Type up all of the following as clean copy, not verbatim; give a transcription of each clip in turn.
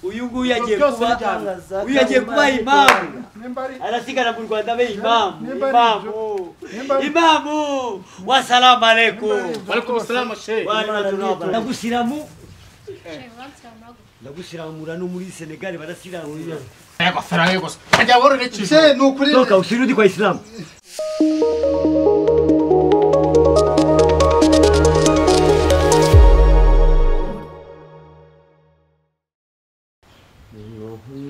Uyu nguyu agiye kuba, uyu agiye kuba imamu, arasigara mu Rwanda abe imamu, imamu, imamu. Wasalamu alaikum. Walaikum salam sheikh. Ndagusiramu, ndagusiramura no muri Senegal barasiramura. Yego faranga yego. Ajya worore ki? Se nukuri. Toka usirudi kwa Islam.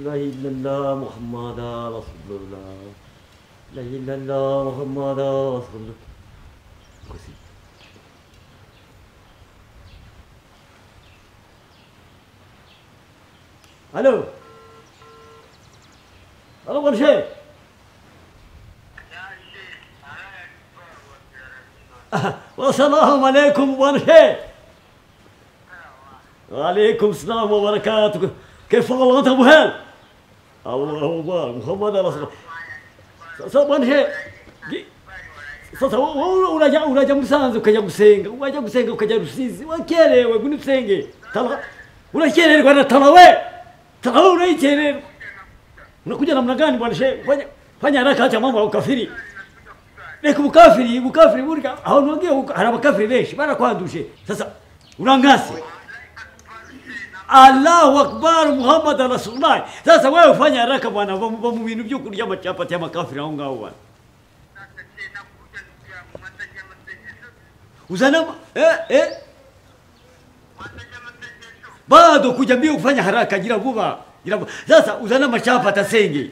La ilaha Muhammad Rasulullah. La ilaha Muhammad Rasulullah. Kosi. Alo. Alo komşu. Ve selamun aleyküm komşu. Aleyküm selam ve berekatuhu. كيف غلطت ابو هال؟ الله اكبر محمد رسول الله. Sasa uraja uraja Musanze ukajya gusenga, wajya gusenga ukajya Rusizi, wakerewe ngwino usenge. Urakererwa na talawe. Talawe unaichererwa. Unakuja namna gani bwana shehe? Fanya fanya haraka, acha mambo ya ukafiri. Reka ukafiri, ukafiri burya aho nongeye hari abakafiri benshi barakwanduje. Sasa urangase. Allahu akbar Muhammad Rasulullah. Sasa wewe ufanya haraka bwana, mu bintu byo kurya amacapati y'amakafiri aho ngaho bwana. Uzana bado kuja mbio kufanya haraka, gira vuba, gira vuba. Sasa uzana machapati asenge.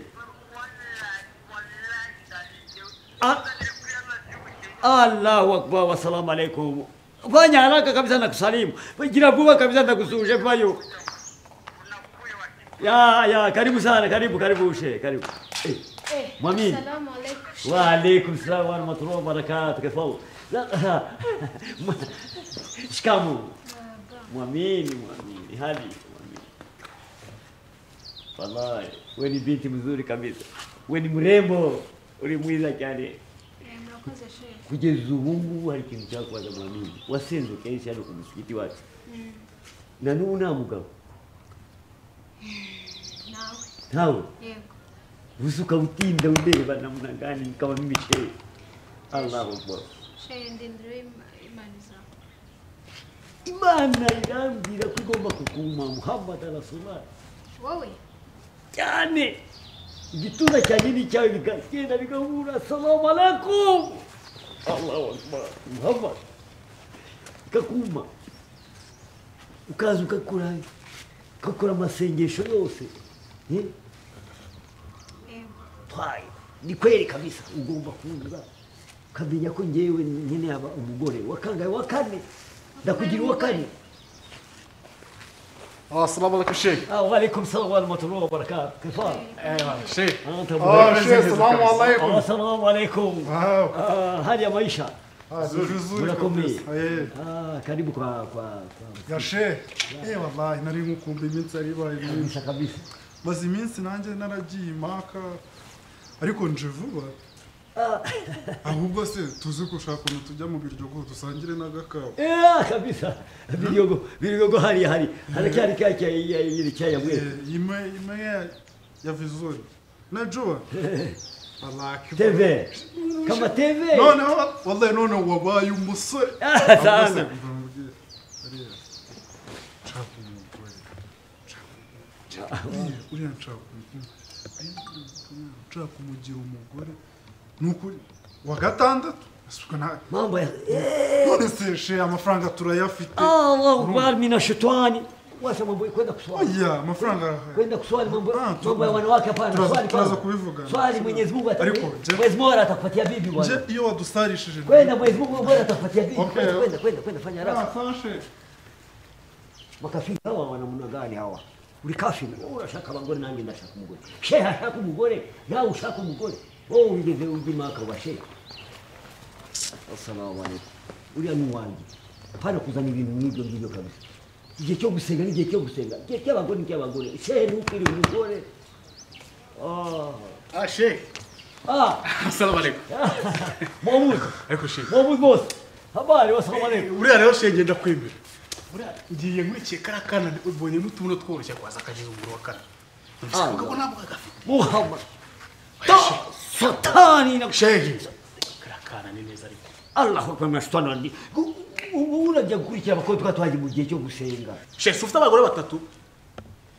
Allahu akbar wa salamu alaykum. Fanya haraka kabisa na kusalimu. Gira vuba kabisa na kusuhuje fayo. Ya ya karibu sana, karibu karibu ushe, karibu. Mami. Assalamu alaykum. Wa alaykum salam wa rahmatullahi wa barakatuh. Kaifa? Shikamoo. Mwamini, mwamini. Hali mwamini. Wallahi, wewe ni binti mzuri kabisa. Wewe ni mrembo, ulimwiza cyane. Kugeza ubu ngubu hari ikintu cyakubaza mwamini. Wasenze kenshi hano ku musigiti wacu. Na n'ubu nta mugabo. Nawe. Ntawe? Yego. Ubusa ukaba utinda undeba namna gani kama mimi shehe. Allahu akbar. Shehe ndindiro Imana izawe. Imana irambwira ko igomba kukuma Muhammad Rasulullah. Wowe? Cyane. Igituza cyanjye n'icyawe bikagenda bigahura. Assalamu alaikum. Allahu akbar. Muhammad. Ikakuma. Ukaza ugakora ugakora amasengesho yose. Yego. Ni kweli kabisa ugomba kuza ukamenya ko njyewe nkeneye umugore wa kangahe wa kane. Ndakugira uwa kane. Assalamu alaikum sheikh. Wa alaikum salam wa rahmatullahi wa barakatuh. Kaifa? Ewa sheikh. Sheikh, assalamu alaikum. Assalamu alaikum. Hali ya maisha? Nzuri kabisa. Karibu kwa ya sheikh. Wallahi nari nkukumba iminsi ari ibaye myinshi kabisa. Maze iminsi nanjye naragiye impaka ariko nje vuba. Ahubwo se tuzi ko ushaka ukuntu tujya mu Biryogo dusangire n'agakawa. Kabisa. Biryogo, Biryogo hari hari. Haracyari kya yiri cyaya mwe. Ime ime ya vizuri. Najua. Wallahi. TV. Kama TV. None wallahi none wabaye umusore. Sana. Uriya nshaka kumugira umugore. Nukuri wa gatandatu mambo ya none se she amafaranga turayafite. Allahu akbar mina shetani. Wacha mambo kwenda kuswali. Oya amafaranga kwenda kuswali mambo mambo ya wanawake hapana. Swali tunaza kubivuga. Swali Mwenyezi Mungu atakupa. Mwenyezi Mungu atakupatia bibi bwana. Je iyo wadusarishije. Kwenda Mwenyezi Mungu bwana atakupatia bibi. Kwenda kwenda kwenda fanya haraka. Makafiri hawa wana namna gani hawa? Uri kafiri. Urashaka abagore nanjye ndashaka umugore. Shehe ashaka umugore, nawe ushaka umugore. Wowe wigeze ujya impaka wa shehe. Assalamu alaikum. Uriya ni uwanjye. Hapana kuzana ibintu nk'ibyo ngibyo kabisa. Igihe cyo gusenga ni igihe cyo gusenga. Igihe cy'abagore ni icy'abagore. Shehe ntukiri umugore. Shehe. Assalamu alaikum. Mahmud. Ariko shehe. Mahmud boss. Habari, assalamu alaikum. Uriya rero shehe ngenda kwemera. Ngiye nkurikiye karakana ubonye n'utubuno tworoshye kwaza akagize umuro wa kane. Mvuga ntabwo gafite. Muhammad. Satani na shehi. Karakana ni neza ariko. Allahu akbar mashitani. Urajya gukurikira abakobwa twaje mu gihe cyo gusenga. Shehi ufite abagore batatu.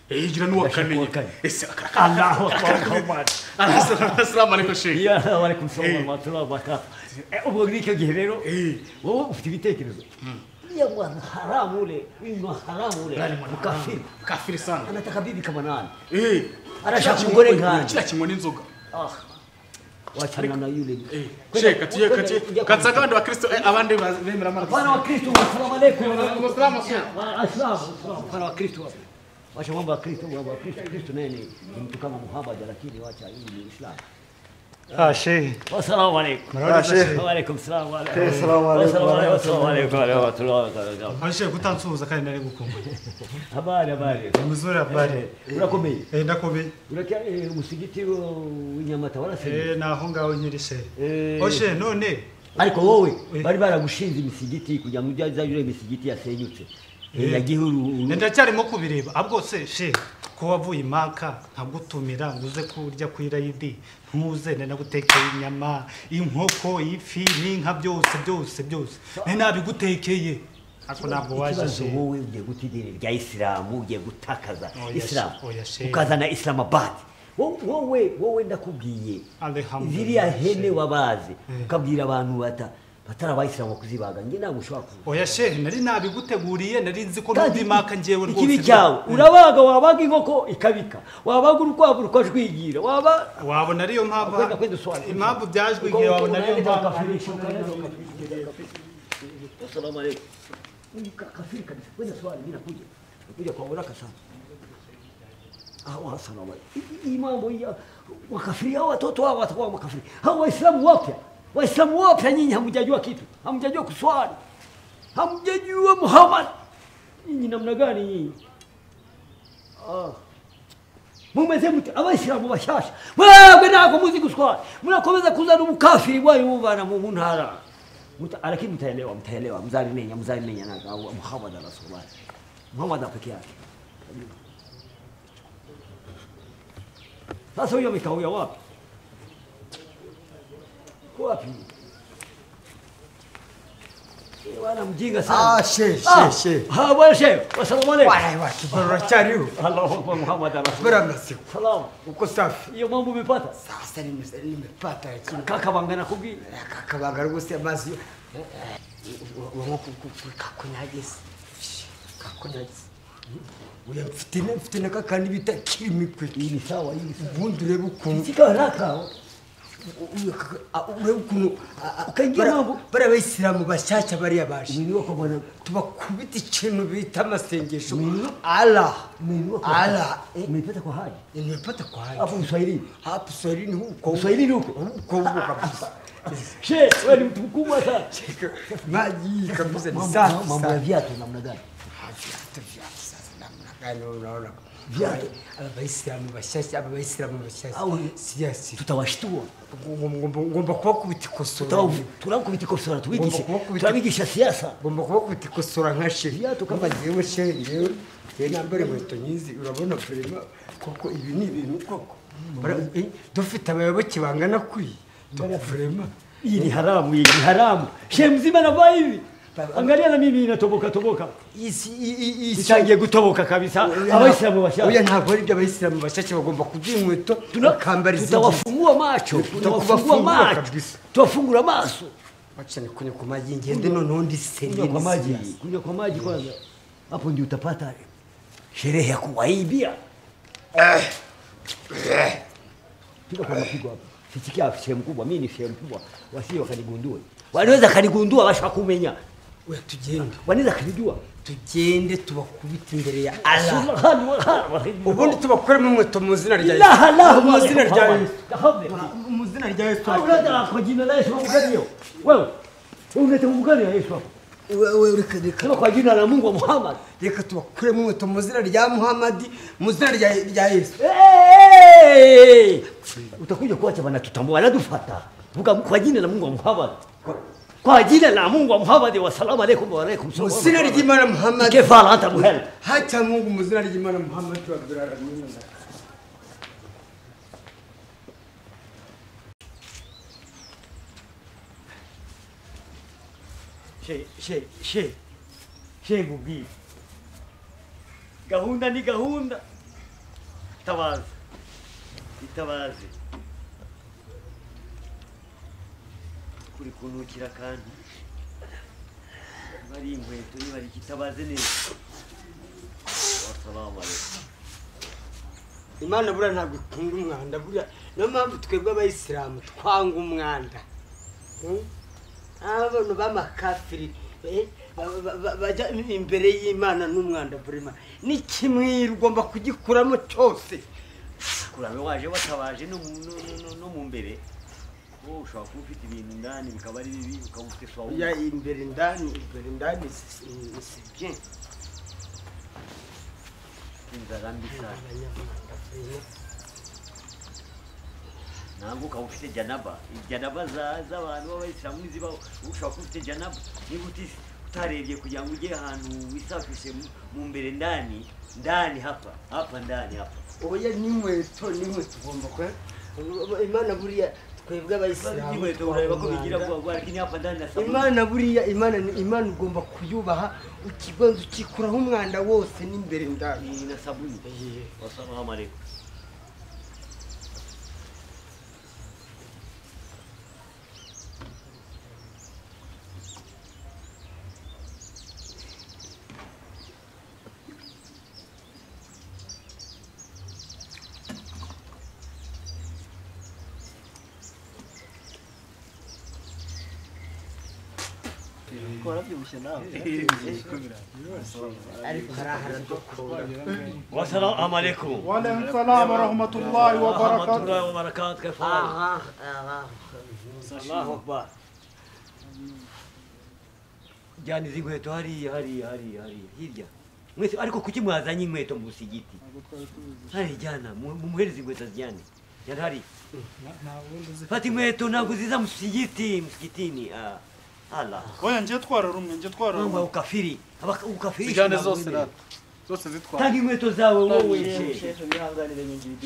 Gira n'uwa kane. Ese karakana. Allahu akbar. Assalamu alaikum shehi. Ya wa alaikum salam wa rahmatullahi wa barakatuh. Ubwo ngicyo gihe rero wowe ufite ibitekerezo. Ya mwana haramu ule, mwana haramu ule. Mkafiri. Mkafiri sana. Anataka bibi kama nani? Anashaka umugore nkani. Kila kimwe n'inzoga. Ah. Wachana na yule. Sheikh katiye katiye. Katsaka abandi bakristo abandi bemera amara. Bana wa Kristo assalamu alaykum. Assalamu alaykum. Assalamu. Bana wa Kristo. Wacha mambo ya Kristo, mambo ya Kristo. Kristo naye ni mtu kama Muhammad lakini wacha hii ni Islam. Ah sheikh. Assalamu alaykum. Ah sheikh. Wa alaykum salam wa alaykum. Assalamu alaykum. Assalamu alaykum wa rahmatullahi wa barakatuh. Ah sheikh utansuhuza kandi nari gukumbuye. Habari habari. Mzuri habari. Urakomeye? Ndakomeye. Urakia musigiti w'inyamata warasenye? Naho ngaho nyiri sheikh. Oh sheikh none ariko wowe bari baragushinze imisigiti kugira ngo ujye imisigiti yasenyutse. Yagihuru. Ndacyarimo kubireba abwo se sheikh ko wavuye imaka nkagutumira nguze kurya kwirayidi ntuze nagutekeye inyama inkoko ifi n'inka byose byose byose ne nabigutekeye ako ntabwo waje sheikh. Wowe ugiye guta idini rya Isilamu ugiye gutakaza Isilamu ukazana Islamabad. Wowe ndakubwiye ziriya hene wabaze ukabwira abantu batari abayisilamu kuzibaga nge ntabwo ushobora kuvuga. Oya sheikh nari nabiguteguriye nari nzi ko n'undi maka ngewe rwose. Ikibi cyawe urabaga wabaga inkoko ikabika wabaga urukwavu rukajwigira waba wabona ariyo mpamvu impamvu byajwigiye wabona ariyo mpamvu. Assalamu alaykum. Kafiri kabisa kwenda swali mimi nakuja kwa haraka sana. Ah assalamu alaykum. Hii mambo ya wakafiri hao watoto hao watakuwa makafiri. Hao waislamu wapya. Waislamu wapya nyinyi hamjajua kitu. Hamjajua kuswali. Hamjajua Muhammad. Nyinyi namna gani nyinyi? Ah. Mumeze mute abayisilamu bashasha. Wewe nako muzi kuswali. Mnakomeza kuzana umukafiri bwanyu muvana mu ntara. Lakini mtaelewa mtaelewa mzalimenya na Muhammad Rasulullah. Muhammad peke yake. Sasa huyo amekawia wapi? Wapi? Bwana mjinga sana. Ah sheikh sheikh. Ha bwana sheikh. Assalamu alaykum. Wa kibara chariu. Allahu akbar Muhammad Rasulullah. Bwana msiku. Salamu. Uko safi. Hiyo mambo umepata? Sasa nimepata lakini kaka banga nakubwira. Kaka banga rwose amazi. Kakunyagisa. Kakunyagisa. Oya mfite nakakandi bita kirimikwe. Ni sawa hii. Ubundi urebe ukuntu. Sika haraka. Urebe ukuntu ukaingia mambo bari abayisilamu bashyashya bariya baje niwe ko bwana tubakubita ikintu bita amasengesho Allah Allah. Umepata kwa haji? Nimepata kwa haji. Hapo Kiswahili. Hapo Kiswahili huko. Kiswahili huko. Huko kabisa. Sheikh wewe ni mtu mkubwa sana. Maji kabisa ni safi. Mambo ya viatu namna gani? Viatu sasa namna gani unaona? Viatu abayisilamu bashyashya abayisilamu bashyashya siyasi tutawashtua. Ngomba kubakubita ikosora. Turakubita ikosora tubigishe. Turabigisha siasa. Ngomba kubakubita ikosora nka sheikh. Viatu kama jewe sheikh jewe nambare inkweto nyizi urabona prema koko ibi ni ibintu koko. Dufite abayoboke bangana kuri. Prema hii ni haramu, hii ni haramu. Sheikh mzima anavaa hivi. Angalia na mimi inatoboka toboka. Itangiye gutoboka kabisa. Abayisilamu bashyashya. Oya ntabwo ari ibyo abayisilamu bashyashya bagomba kubyina inkweto bakambara izindi. Tutawafungua macho, tutawafungua macho. Tutawafungura amaso. Wacha nikunywe kwa maji ngende noneho ndi Kunywa kwa maji, kunywa kwa maji kwanza. Hapo ndio utapata sherehe ya kuwaibia. Piga kwa mapigo hapo. Sichikia shehe mkubwa, mimi ni shehe mkubwa. Wasije wakanigundua. Wanaweza kanigundua washakumenya. Oya tugende. Wanaweza kanijua. Tugende tubakubita imbere ya Allah. Ubundi tubakoremo inkweto mu zina rya Yesu. Mu zina rya Yesu. Mu zina rya Yesu. Unataka kwa jina la Yesu mgani wewe? Wewe unataka mgani ya Yesu hapo? Wewe reka reka. Kwa jina la Mungu wa Muhammad. Reka tubakuremo inkweto mu zina rya Muhammad, mu zina rya Yesu. Utakuja kuacha wanatutambua, wanatufata. Vuga kwa jina la Mungu wa Muhammad. Kwa jina la Mungu wa Muhammad wa salamu alaykum wa alaykum salam. Muzina ry'Imana Muhammad. Kefala anta muhel. Hacha Mungu muzina ry'Imana Muhammad wa Abdul Alamin. She ngubwire. Gahunda ni gahunda. Itabaze. Itabaze. Kuri kunukira kandi bari inkweto bari kitabaze neza. Assalamu alaykum. Imana bura ntabwo ikunda umwanda bura niyo mpamvu twebwe abayisilamu twanga umwanda. Abantu b'amakafiri bajya imbere y'Imana n'umwanda burima ni kimwe ugomba kugikuramo cyose. Kurabe waje watabaje no mu mbere. Wowe ushobora kuba ufite ibintu ndani bikaba ari bibi ukaba ufite swawu. Ya imbere ndani c'est bien. Inzara mbi sana. Ntabwo ukaba ufite janaba. Janaba z'abantu b'abayisilamu ntizibaho. Ushobora kuba ufite janaba niba utarebye kugira ngo ujye ahantu wisafishe mu mbere ndani ndani hapa ndani hapa. Oya n'inkweto ugomba kwa Imana buriya twebwe abayisilamu Imana buriya Imana ugomba kuyubaha ukibanza ukikuraho umwanda wose n'imbere ndani na sabuni. Wassalamu alaykum. والسلام عليكم. وعليكم السلام ورحمة الله وبركاته. ورحمة الله وبركاته. كيف حالك؟ الله أكبر. Jyana izi nkweto hariya hariya hariya hariya hirya. Mwese ariko kuki mwazanye inkweto mu musigiti? Hari jyana mumuhereze inkweto zijyane. Jyana hariya. Fata inkweto ntabwo ziza mu musigiti musigitini. Allah. Oya nje twara rumwe nje twara rumwe. Ukafiri. Ukafiri. Zijyane zose rata. Zose zitwara. Tanga inkweto zawe wowe.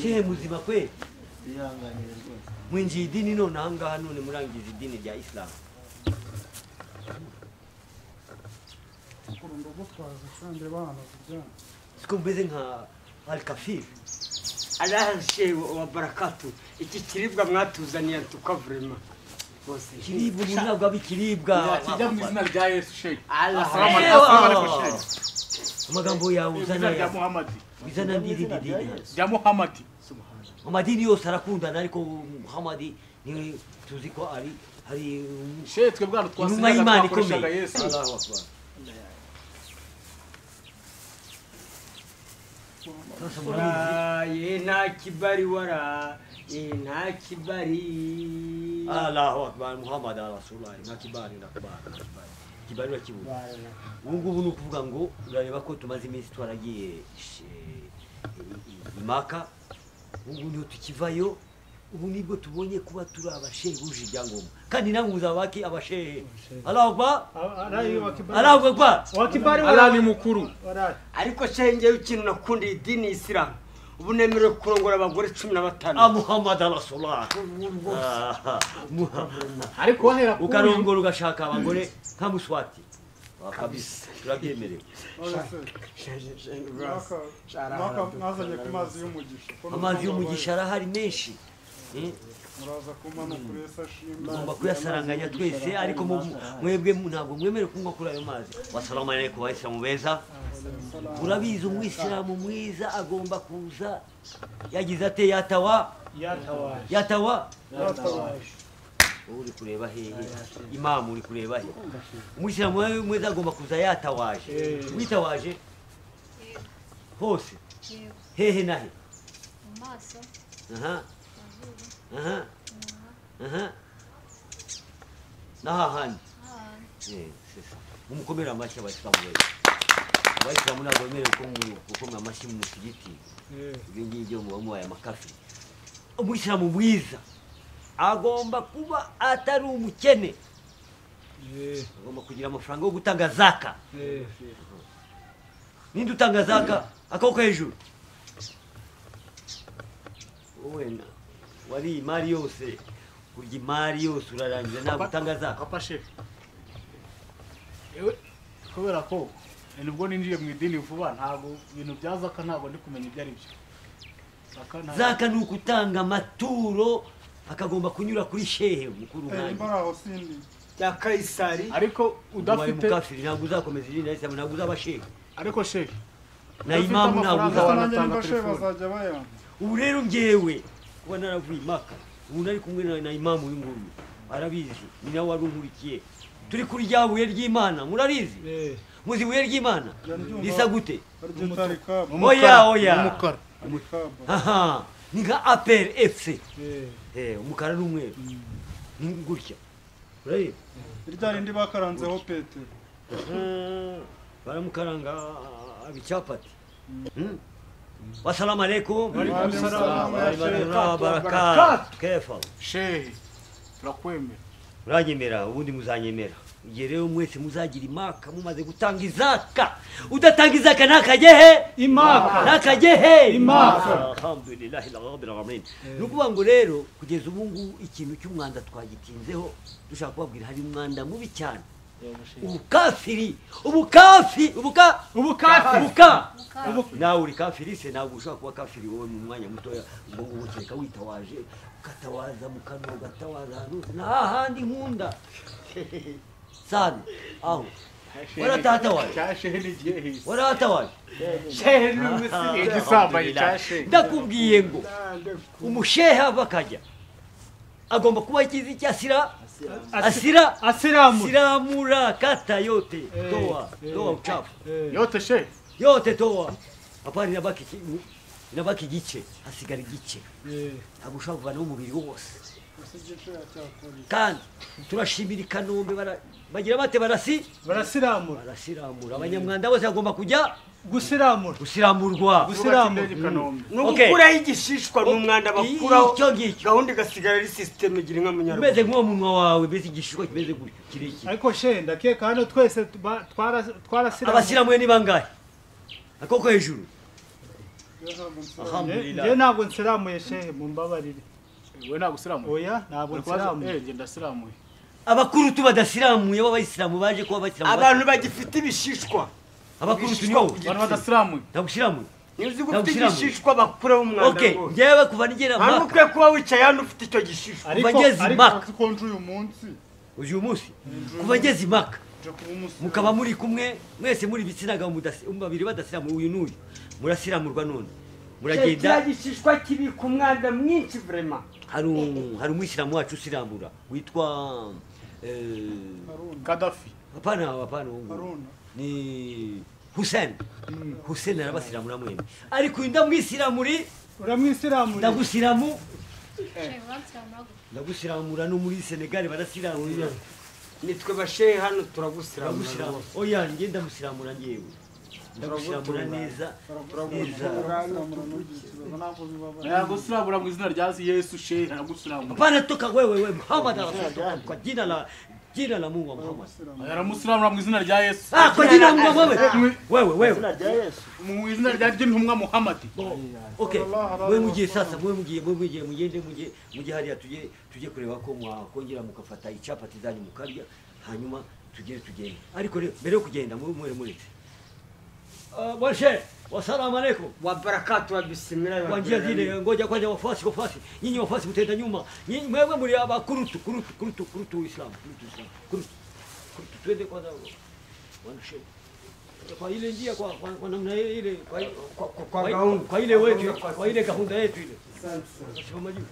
Shehe muzima kwe. Bihanganire rwose. Mwinjiye idini none aha ngaha none murangiza idini rya Islam. Siko meze nka al-kafir. Allah shehe wa barakatu. Iki kiribwa mwatuzaniye tukavurema. Kiribwa ntabwo ari ikiribwa. Kijya mu izina rya Yesu shehe. Assalamu alaykum. Amagambo yawe uzana rya Muhammad. Uzana n'irindi dini. Rya Muhammad. Amadini yose arakundana ariko Muhammad ni tuzi ko ari hari shehe twe bwana twasengaga twakoreshaga Yesu. Allahu akbar. Ye nta kibari wara ye nta kibari. Allahu akbar Muhammad rasulullah nta kibari na kibari kibari bakibura. Ubu ngubu ni ukuvuga ngo urareba ko tumaze iminsi twaragiye Imaka, ubu niho tukivayo, ubu nibwo tubonye kuba turi abashehe buje ibyangombwa kandi namwe muzabaki abashehe. Allahu akbar. Allahu akbar. Allah ni mukuru. Ariko shehe ngewe ikintu nakundiye idini Islam ubu nemerewe kurongora abagore 15. Muhammad rasulullah. Ariko wahera ukarongora ugashaka abagore nka Muswati. Kabisa turabyemerewe. Mwazanye ku mazi y'umugisha. Amazi y'umugisha arahari menshi. Muraza kuma no kuresa shimba. Tugomba kuyasaranganya twese ariko mwebwe ntabwo mwemerewe kunywa kuri ayo mazi. Wasalamu alaykum bayisilamu beza. Urabizi umwisilamu mwiza agomba kuza yagize ate yatawa yatawa yatawa. Uri kureba hehe imamu uri kureba he? Umwisilamu mwiza agomba kuza yatawaje. Witawaje hose hehe na he? Mu maso. Aha. Aha. Aha. N'ahandi. Mumukomere amashyi abayisilamu beza. Abayisilamu ntabwo bemerewe gukoma amashyi mu musigiti. Ibyo ngibyo muba mubaye amakafi. Umwisilamu mwiza agomba kuba atari umukene. Agomba kugira amafaranga yo gutanga zaka. Ninde utanga zaka? Akaboko hejuru. Wowe wari imari yose, urya imari yose urarangiza ntabwo utanga zaka. Papa shehe, kubera ko nibwo ninjiye mu idini vuba, ntabwo ibintu bya zaka ntabwo ndi kumenya ibyo ari byo. Zaka ni ukutanga amaturo akagomba kunyura kuri shehe mukuru nkanjye ya Kaisari. Ariko udafite mukafiri ntabwo uzakomeza idini ya Islam, ntabwo uzaba shehe. Ariko shehe na imamu ntabwo uzaba shehe, bazajya bayanga. Ubu rero ngewe kuba naravuye Maka, ubu nari kumwe na imamu uyu nguyu arabizi, ni nawe wari unkurikiye. Turi kuri rya buye ry'Imana, murarizi? Muzi ibuye ry'Imana risa gute? Oya oya, aha ni nka APR FC, umukara n'umweru, ni gutya. Urareba irya rindi bakaranzeho Petero, baramukaranga abicyapati. Wasalamu alaikum. Wa barakatuh. Kefa shehe, turakwemera. Uranyemera, ubundi muzanyemera. Igihe rero mwese muzagira imaka mumaze gutanga izaka. Udatanga izaka ntakajye he? Imaka. Ntakajye he? Imaka. Alhamdulillahi rabbil alamin. Ni ukuvuga ngo rero kugeza ubu ngubu ikintu cy'umwanda twagitinzeho, dushaka kubabwira hari umwanda mubi cyane. Ubukafiri, ubukafi, ubuka, ubukafiri, ubuka. Nawe uri kafiri se, ntabwo ushobora kuba kafiri wowe mu mwanya mutoya, ubwo ngubu kereka witawaje, ukatawaza mu kanwa, ugatawaza ahantu hose, nta handi nkunda sana aho waratatawaje, waratawaje ndakubwiye ngo umushehe ava akajya agomba kuba ikizi cya asira asira asiramura kata yote, toa toa uchafu yote shehe, yote toa. Hapana, inabaki igice, hasigara igice, ntabwo ushobora kuvanaho umubiri wose. Kandi turashimira i Kanombe, bagira bate? Barasiramura, barasiramura. Abanyamwanda bose bagomba kujya gusiramura, gusiramurwa, gusiramura. Ni ugukuraho igishishwa n'umwanda bakuraho, gahunda igasigara ari system igira inka munyarwanda. Umeze nk'uwo munwa wawe, mbese igishishwa kimeze gutyo kirekire. Ariko shehe ndakeka hano twese twarasiramura. Abasiramuye ni bangahe? Akoko hejuru. Njye ntabwo nsiramuye shehe, mumbabarire. We ntabwo usiramuye? Oya ntabwo nsiramuye. Njye ndasiramuye. Abakuru tu badasiramuye b'abayisilamu baje kuba abayisilamu. Abantu bagifite ibishishwa. Abakuru tu nibo abantu badasiramuye. Ntabwo usiramuye. Niba uzi gufite igishishwa bakuraho umwanda. Okay, njyewe kuva nigera Maka. Ntabwo ukwiye kuba wicaye hano ufite icyo gishishwa. Kuva ngeze Maka. Konje uyu munsi. Uyu munsi. Kuva ngeze Maka. Mukaba muri kumwe mwese muri ibitsina gabo babiri badasiramuye, uyu n'uyu murasiramurwa none muragenda. Igishishwa kibika umwanda mwinshi vraiment. Hari umwisilamu wacu usiramura witwa Gaddafi. Hapana, hapana, ni Hussein. Hussein arabasiramura mwembi, ariko uyu ndamwisiramuri, uramwisiramura, ndagusiramu, ndagusiramura. No muri Senegal barasiramura. Nitwe bashehe hano turagusiramura. Oya njye ndamusiramura ngewe, ndagusiramura neza neza. Aragusiramura mu izina rya Yesu shehe, aragusiramura. Hapana, toka wewe wewe Muhammad, kwa jina la Mungu wa Muhammad. Aramusiramura mu izina rya Yesu. Ah, kwa jina la Mungu wewe wewe wewe. Mu izina rya ry'intumwa Muhammad. Okay, mwe mugiye sasa, mwe mugiye mugende mujye hariya tujye kureba ko mwakongera mukafata icapati zanyu mukarya, hanyuma tugere tugende. Ariko mbere yo kugenda mwe muretse. Bwana wasalamu alaikum wa barakatu wa bismillah. Kwa njia zile, ngoja kwanza wafuasi kwa wafuasi. Nyinyi wafuasi mtaenda nyuma. Nyinyi mwewe muri abakurutu kurutu kurutu kurutu Islam, kurutu Islam. Kurutu. Kurutu twende kwanza bwana shehe. Kwa ile njia kwa namna ile kwa gahunda, kwa ile wetu, kwa ile gahunda yetu ile. Asante sana. Simama juu.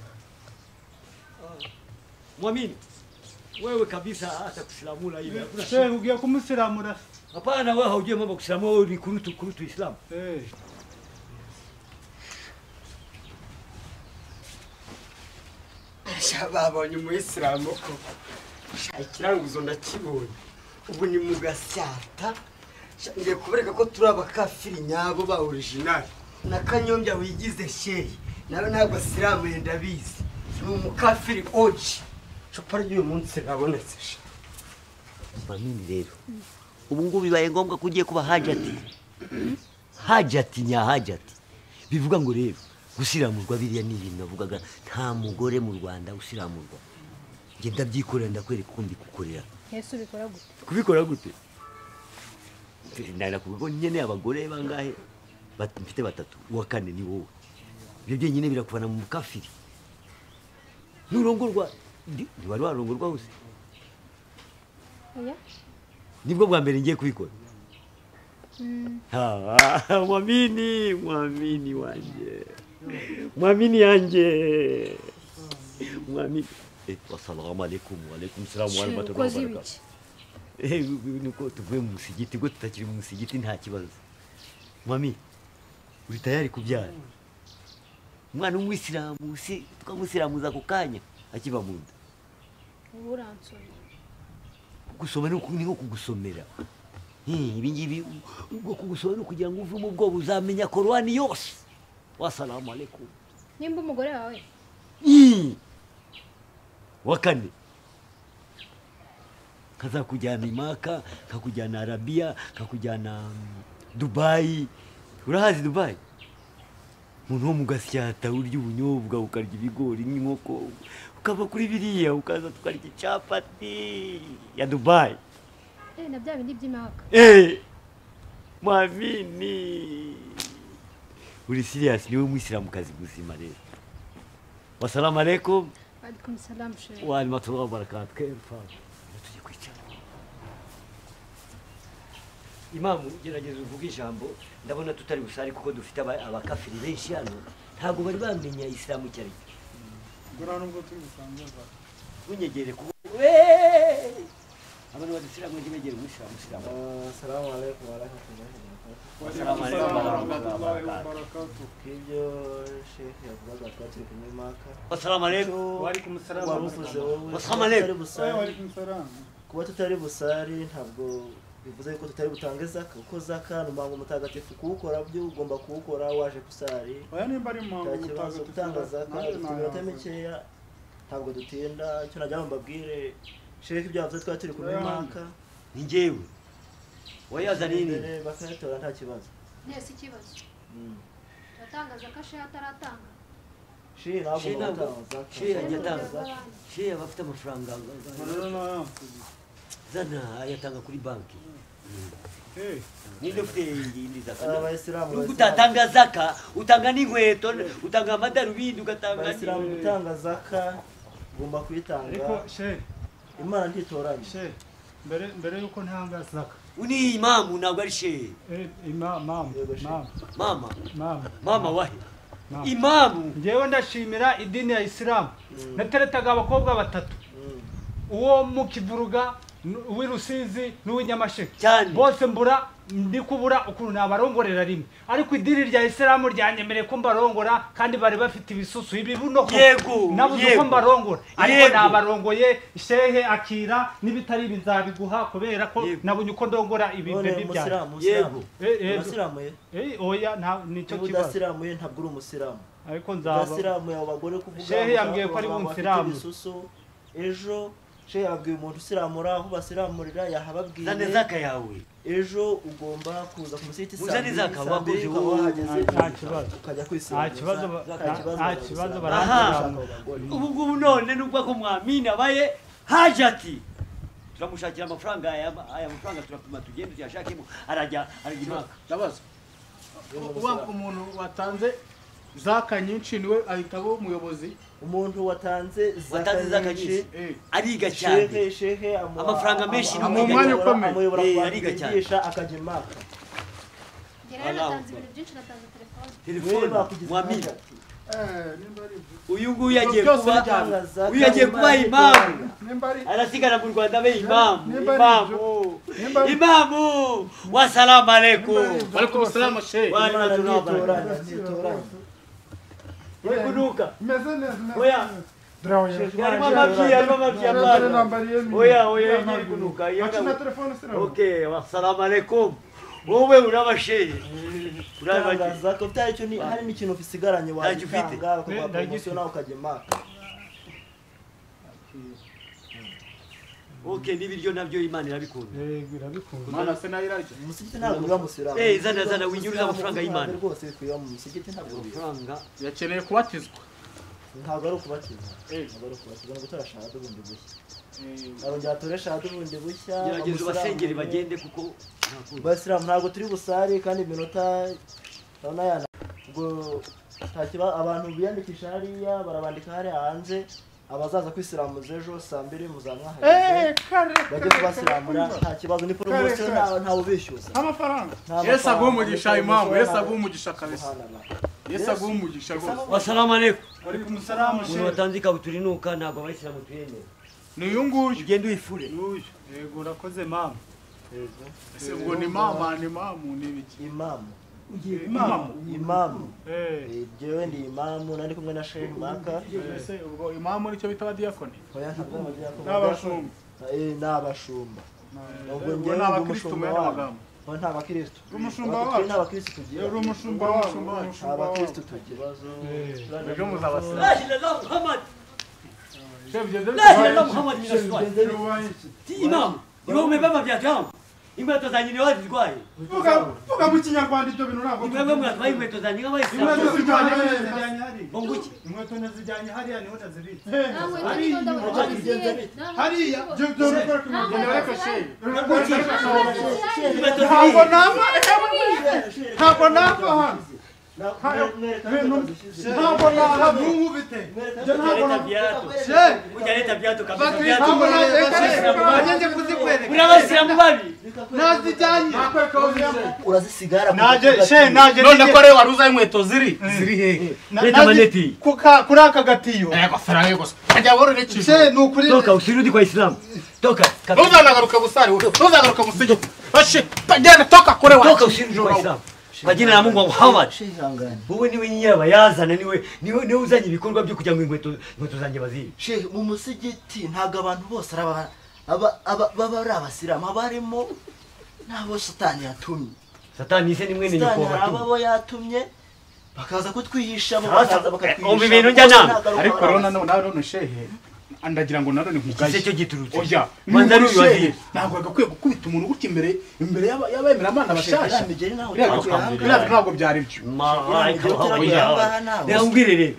Muamini wewe kabisa hata kusilamula ile. Shehe ugiye kumusilamura? Hapana, wewe haujui mambo kusilamula, wewe ni kurutu kurutu Islam. Babonye umuyisilamu ko ikiranguzo ndakibonye, ubu ni mu Gasyata. Ngiye kubereka ko turi abakafiri nyabo ba original. Na Kanyombya wigize shehe nawe ntabwo asiramuye ndabizi, ni umukafiri oji. Icupa ry'uyu munsi rirabonetse. Mamini rero ubu ngubu bibaye ngombwa ko ugiye kuba hajati. Hajati nya hajati. Bivuga ngo rero gusiramurwa biriya ni ibintu navugaga nta mugore mu Rwanda usiramurwa. Nge ndabyikorera ndakwereka uko mbikukorera. Yesu bikora gute? Kubikora gute? Ndana kuko nyene abagore bangahe mfite batatu uwa kane ni wowe. Ibyo byenyine birakuvana mu kafiri. Nurongorwa ntiwari warongorwa hose. Oya. Nibwo bwa mbere ngiye kubikora. Ha, mwamini, mwamini wanje. Mwamini yanje. Mwamini. Wassalamu alaikum wa alaikum salam wa rahmatullahi wa barakatuh. Nuko tuvuye mu musigiti go tutakiri mu musigiti nta kibazo. Mwami, uri tayari kubyara? Umwana w'umwisilamu si tukamusiramuza ako kanya akiva mu nda. Uransoma. Gusoma ni nko kugusomera. Ibi ngibi ubwo kugusoma ni kugira ngo uve mu bwoba uzamenya Korani yose. Wassalamu alaikum. Nimba umugore wawe? Wa kane. Kazakujyana Imaka, kakujyana Arabia, kakujyana Dubai. Urahazi Dubai? Umuntu wo mu Gasyata urya ubunyobwa ukarya ibigori n'inkoko ukava kuri biriya ukaza tukarya icapati ya Dubai. Na bya bindi by'imaka. Mwamini. Uri serious niwe mwisilamukazi muzima rero. Wassalamu alaikum. Wa alaikum salam sheikh. Wa rahmatullahi wa barakatuh. Kaifa? Tujye kwicara. Imamu gerageza uvuge ijambo ndabona tutari busari kuko dufite abakafiri benshi hano ntago bari bamenya Isilamu cyari. Ngo nubwo turi busangaza. Unyegere kuko abantu badusiramu ntibegere umusilamu silamu. Assalamu alaikum wa rahmatullahi wa barakatuh. Assalamu alaikum wa rahmatullahi wa barakatuh. Ibyo sheikh yavugaga twatiri kumwe maka. Assalamu alaikum. Wa alaikum salam. Assalamu alaikum. Wa alaikum salam. Kuba tutari busari ntabwo bivuze ko tutari butange zaka kuko zaka ni umuhango mutagatifu kuwukora byo ugomba kuwukora waje kusari. Oya nimba ari umuhango mutagatifu gutanga zaka iminota mikeya ntabwo dutinda icyo nagira ngo mbabwire sheikh ibyo yavuze twari turi kumwe maka. Ni njyewe wayaza nini bakayatora nta kibazo. Nese ikibazo. Turatanga zaka sheikh ataratanga. Sheikh ntabwo atanga zaka. Sheikh ajya zaka. Sheikh abafite amafaranga. Zana ayatanga kuri banki. Ninde ufite indi zaka? Abayisilamu utatanga zaka, utanga n'inkweto, utanga amadarubindi, ugatanga Abayisilamu gutanga zaka ugomba kuyitanga. Ariko sheikh Imana ntitoranye. Sheikh mbere yuko ntanga zaka. Uni imamu ntabwo ari sheikh. Imam. Mama. Mama. Mama wahe. Imamu. Ngewe ndashimira idini ya Isilamu. Nateretaga abakobwa batatu. Uwo mu Kivuruga, uw'irusizi n'uw'inyamasheke bose mbura ndikubura ukuntu nabarongorera rimwe ariko idini rya Isilamu ryanyemereye ko mbarongora kandi bari bafite ibisusu ibibuno nabuze uko mbarongora ariko nabarongoye shehe akira n'ibitari bizabiguha kubera ko nabonye uko ndongora ibi bebe byanjye. Yego umusilamu oya nta nicyo kibazo. Udasilamuye ntabwo uri umusilamu ariko nzaba udasilamuye abo bagore kuvuga shehe yambwiye ko ari umusilamu ejo shehe yabwiye umuntu usiramura aho basiramurira yahababwiye. Zane zaka yawe. Ejo ugomba kuza ku musigiti saa mbiri wahageze nta kibazo ukajya kwisiramura. Nta kibazo barasiramura. Ubu ngubu none nubwo ko mwamini abaye hajati turamushakira amafaranga aya mafaranga turapima tugende tuyashakemo arajya imaka. Ndabaza uba umuntu watanze zaka nyinshi niwe ahita aba umuyobozi. Umuntu watanze zaka nyinshi ariga cyane shehe amafaranga menshi ni umwanya ukomeye ariga cyane akajya imaka. Natanze ibintu byinshi natanze telefone mwamini uyu nguyu yagiye kuba imamu arasigara mu Rwanda abe imamu imamu wasalamu alaikum. Wa alaikum salam shehe. Kunuka. Meze neza. Oya. Harimo amabyi, harimo amabyi apana. Oya, oya, iri kunuka. Akina telefone sira. Okay, wasalamu alaikum. Wowe urabashehe. Urabaza ko byari ni hari n'ikintu ufisigaranye wabitanga bakaguha promotion nawe ukajya imaka. Okay, n'ibiryo nabyo Imana irabikunda. Irabikunda. Imana se nayo irarya. Umusigiti ntabwo biba musilamu. Zana zana winyuruza amafaranga y'Imana. Rwose kwiba mu musigiti ntabwo amafaranga. Yakeneye kubatizwa. Ntabwo ari ukubatizwa. Ntabwo ari ukubatizwa, ni gutora shahada bundi bushya. Arongera atore shahada bundi bushya. Gerageza ubasengere bagende kuko Abasilamu ntabwo turi busare kandi iminota urabona yana ubwo nta abantu biyandikisha hariya barabandika hariya hanze. Abazaza kwisiramuza ejo saa 2 muzamwahageze bajye kubasiramura nta kibazo, ni promotion ntawe ubishyuza amafaranga. Yesu aguhe umugisha imamu, Yesu aguhe umugisha kabisa, Yesu aguhe umugisha rwose. Wasalamu alaykum. Wa alaykum salaam. Umuntu watanze ikabutura inuka ntabwo abayisilamu tuyemera. Ni uyu nguyu. Ugende uyifure. Yego urakoze mama. Ese ubwo ni mama ni mamu ni ibiki? Imamu. Imamu. Imamu. Jewe ndi imamu nari kumwe na Sheikh Maka. Ese ubwo imamu nicyo bita abadiyakoni? Oya ntabwo abadiyakoni. N'abashumba. N'abashumba. Ubwo ngewe ndi umushumba wabo. Oya nta bakristo. Umushumba wacu. Nta bakristo tugira. Uri umushumba wacu. Nta bakristo tugira. Ejo muzabasira. La ilaha illallah Muhammad. La ilaha illallah Muhammad min rasulullah. Ti imamu, iwe umebeba viatu yangu. Inkweto zanjye ni wazirwaye. Vuga mu Kinyarwanda ibyo bintu ntabwo. Mwebwe mwatwaye inkweto zanjye nk'abayisilamu. Inkweto zijyanye hariya. Bonguki. Inkweto nazijyanye hariya niho nazibitse. Hariya. Ntabwo nava. Ntabwo nava hano. Ntabwo nava nkubite. Ntabwo nava. Ujaleta viatu kabisa. Ntabwo nava. Nje kuzikwereka. Muri abasilamu babi. Nazijyanye. Urazisigara. Naje she naje none ko rero waruza inkweto ziri hehe? Leta maneti. Kuri aka gatiyo. Yego faranga gusa. Ajya worore cyo. She nukuri. Toka usirudi kwa Islam. Toka. Ntuzanagaruka gusari. Ntuzagaruka musige. Bashe genda toka kure wacu. Toka usirudi kwa Islam. Kwa jina la Mungu wa Muhammad. Wowe niwe nyirabayazana niwe niwe uzanye ibikorwa byo kugira ngo inkweto zanjye bazibe. Sheikh mu musigiti ntabwo abantu bose araba baba ari abasilamu, abarimo nabo Satani yatumye. Satani se ni mwene nyoko watumye. Abo yatumye bakaza kutwihisha bo bakaza bakatwihisha. Umva ibintu njya nama. Ariko rero nanone shehe andagira ngo nanone nkugaye. Icyo giturutse. Oya, manza ari uyu ntabwo agakwiye gukubita umuntu gutya imbere y'abemera Imana bashasha. Biriya ntabwo byari byo. Reka nkubwire rero.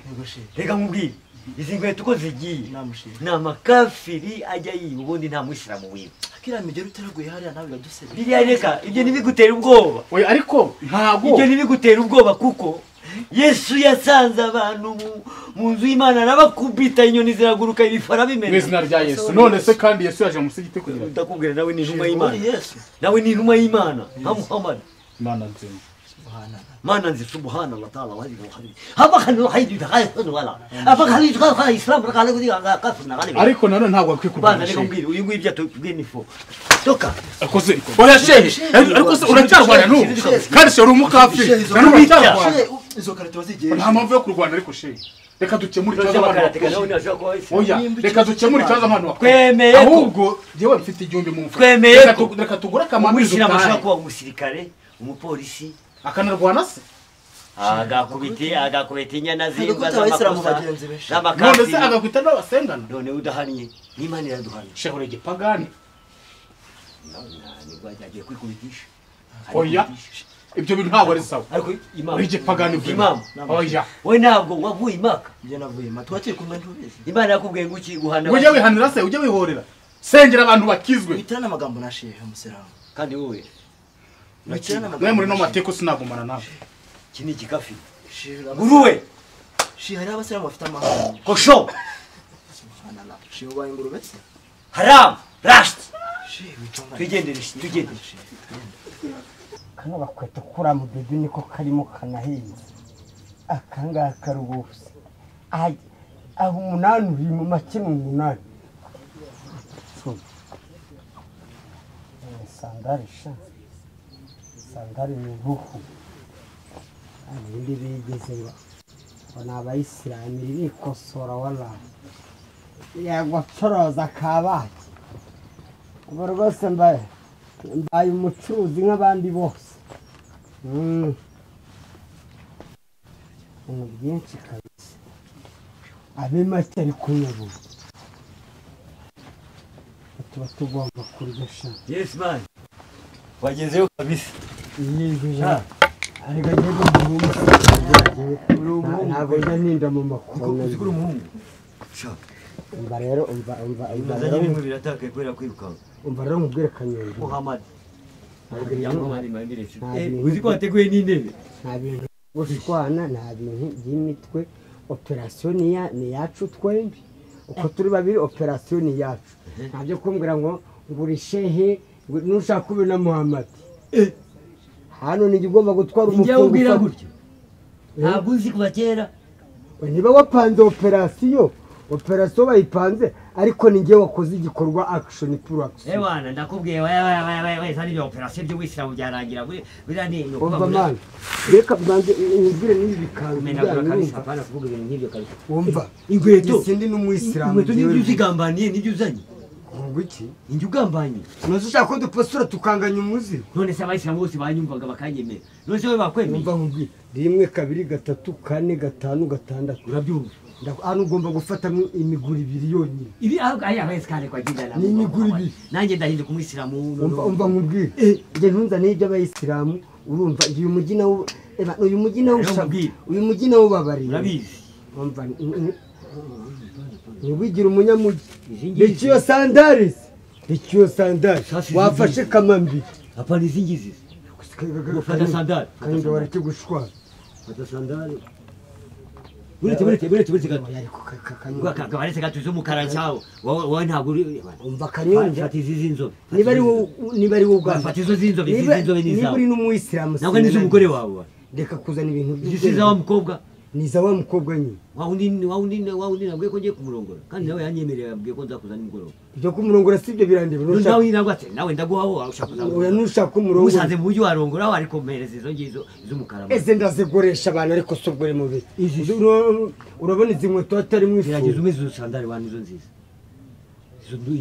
Reka nkubwire. Izi nkweto uko zigiye ni amakafiri ajya yiba, ubundi nta muyisilamu wiba. Kiriya migeri uteraguye hariya nawe biradusebya. Biriya reka ibyo ntibigutera ubwoba. Oya ariko ntabwo ibyo ntibigutera ubwoba kuko Yesu yasanze abantu mu nzu y'Imana arabakubita inyoni ziraguruka ibifara bimena. Mu izina rya Yesu. None se kandi Yesu yaje mu musigiti kugira ndakubwira nawe ni intumwa y'Imana. Nawe ni intumwa y'Imana nka Muhammad. Imana nzima. Mana nzi subhanallah ta'ala wa hadi. Haba khanu haydu takhayun wala. Aba khali tukha Islam rakale kudi kafir na galibi. Ariko nanone ntabwo akwiye kurwana. Bana reka mbwire uyu nguyu ibyo atubwiye ni fo. Toka. Akoze. Oya shehe. Ariko se uracyarwana n'ubu. Kandi se uri umukafiri. Nanone uracyarwana. Izo karate wazigiye. Nta mpamvu yo kurwana ariko shehe. Reka dukemure ikibazo abantu. Oya, reka dukemure ikibazo abantu bakora. Twemeye ahubwo jewe mfite igihumbi mu mfuka. Twemeye reka tugure akamamizo. Umuyisilamu ashobora kuba umusirikare, umupolisi akanarwana se agakubita inyana z'imbwa z'amakosa none se agakwita n'abasengana none udahannye n'Imana iraduhana. Shehe uri igipagani nibwo agiye kwikubitisha. Oya ibyo bintu ntabwo ari sawa. Ariko imamu uri igipagani imamu. Oya we ntabwo wavuye imaka. Njye navuye imaka twakiri kumwe ntubizi. Imana yakubwiye ngo iki guhana. Ujye wihanira se ujye wihorera sengera abantu bakizwe. Witirana amagambo na shehe umusiramu. Kandi wowe mwe muri no mateko sinagumana nawe. Iki ni igikafi. Nguruwe. Shehe hari abasilamu bafite amahane. Kosho. Subhanallah. Shehe ubaye ingurube se? Haram. Rasht. Shehe witonda. Twigendere tugende. Kano gakwete kura mu bibi niko karimo kanahinze. Akangaka rwose. Aho umunani uri mu make ni umunani. Sandari sha. Sandari ni uruhu. Ibindi bigeze ngo ni abayisilamu bikosora wala. Yagucuruza kabaye. Ubu rwose mbaye umucuruzi nk'abandi bose. Ibintu byinshi kabisa. Abe make ari kuyobora. tuba tugomba kurya sha. Yes man. Wagezeyo kabisa. Yego. Ariko yego umuhungu. Ntabwo njya ninda mu makuru. Uzikuri umuhungu. Sha. Umva rero umva rero ibintu biratakaye kubera kwirukanka. Umva rero nkubwire Kanyundo. Muhammad. Uzi ko wateguye n'intebe. Nta bintu gushwana, nta bintu by'imitwe. Operation ni yacu twembi. Uko turi babiri operation ni yacu. Nta byo kumbwira ngo nguri shehe nushaka ube na Muhammad. Hano ni igomba gutwara umufungo. Ubwira gutyo. Ntabwo uzi kuva kera. Niba wapanze operation, operation bayipanze ariko ni ngiye wakoze igikorwa action pour action. Ewana ndakubwiye we sani byo operation byo wisilamu byarangira buriya ni umva man. Reka mbanze ubwire n'ibi bikanzu kabisa apana kuvuga ibintu nk'ibyo kabisa. Wumva inkweto sindi n'umuyisilamu. Inkweto nibyo uzigambaniye nibyo uzanye. Ngo iki? Injye ugambanye. None ushaka ko dupasura tukanganya umuzi? None se abayisilamu bose banyumvaga bakanyemera. None se wowe bakwemeye? Umva nkubwire 1 2 3 4 5 6 urabyumva. Hano ugomba gufata imiguru ibiri yonyine. Ibi aya abayesikare kwa jinda ni imiguru ibiri. Nanjye ndahinduka umuyisilamu. Umva nkubwire. Njye ntunzaniye iby'abayisilamu urumva uyu mujyi nawo uyu mujyi nawo uyu mujyi nawo babariye. Urabizi. Umva ntiwigira umunyamugi. Ikiyo sandales. Ikiyo sandales. Wafashe kamambi. Hapana izi ngizi. Fata sandali. Kandi wareke gushwana. Fata sandali. Buretse gato. Baretse gato z'umukara cyawo. Wowe ntabwo uri umva Kanyonja. Fata izi z'inzobe. Niba ari wowe ubwanjye. Fata izo z'inzobe, izi z'inzobe ni izawe. Niba uri n'umuyisilamu. Ntabwo ni iz'umugore wawe. Reka kuzana ibintu by'isi za wa mukobwa. Ni za wa mukobwa nyine. Wa undi nabwiye ko ngiye kumurongora. Kandi nawe yanyemereye yabwiye ko nzakuzana nimugoroba. Ibyo kumurongora si ibyo birandeba. Nawe ntabwo ati nawe ndaguhaho ushaka kuzamurongora. Oya nushaka kumurongora. Usanze mu buryo warongora ariko mpereza izo ngizo z'umukara. Ese ndaziguresha abantu ariko si ubwo mubi. Urabona izi nkweto atari mu ifu. Gerageza umeze izo sandali wa nizo nziza.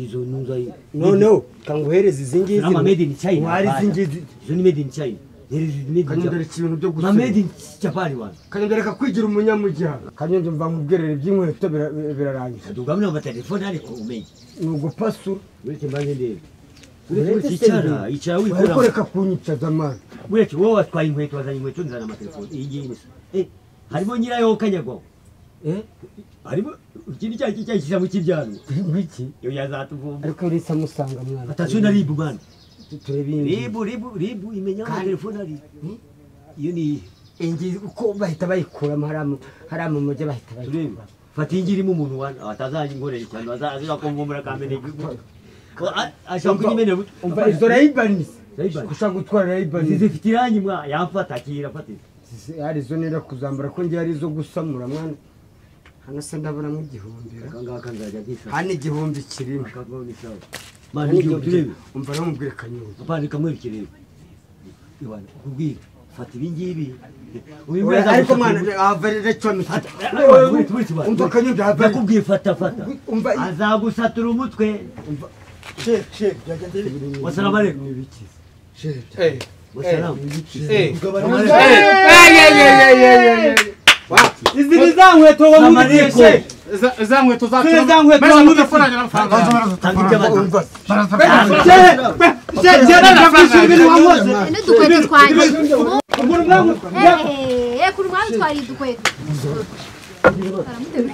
Izo ntuza. Noneho kanguhereza izi ngizi. Nama made in China. Wari izi ngizi. Izo ni made in China. Kanyonja reka ibintu byo gusoma. Made in Japan wa. Kanyonja reka kwigira umunyamujyi. Kanyonja mva nkubwirere iby'inkweto birarangiye. Dugamira mu telefone ariko umenye. Ni ugupasura. Uretse mbanze ndebe. Uretse icara, icara wikora. Ariko reka kunyicaza man. Uretse wowe watwaye inkweto wazanye inkweto nzana amatelefone. Iyi ngiyi ni. Harimo nyirayo kanyagwa. Harimo ikindi cyayi cya mu kibyaro. Ngiki? Yo yazatuvumba. Ariko uretse amusanga mwana. Atasiyo na ribu mwana. Ribu ribu imenya amatelefone ari. Iyo ni ingi uko bahita bayikuramo haramu mujye bahita bayikura. Fata ingi irimo umuntu wana atazanye inkorera cyane azaza kumvumbura kamene. Ashaka kunyimene. Umva izo Ray-Bans. Ushaka gutwara Ray-Bans. Zifite irangi mwa yamfata akira fata. Hari izo nera kuzambara ko ngiye ari izo gusamura mwana. Hano se ndabona mu 1000. Akangaka nzajya gisa. Hano 1000 kirimo. Mani ibyo umva rero mubwire Kanyundo. Apana kamwerekere. Iwana kubwira fata ibi ngibi. Ariko mwana avarire cyo umva Kanyundo nakubwiye fata. Umva azagusatura umutwe. Umva she byagenze bite? Wasalamu alaykum. Nibikize. She. Wasalamu. Izi ni za nkweto wamubwiye she. Za nkweto zacu. Za nkweto wamubwiye. N'udukweto twanjye. Kuri mwami twari udukweto. Baramuterura.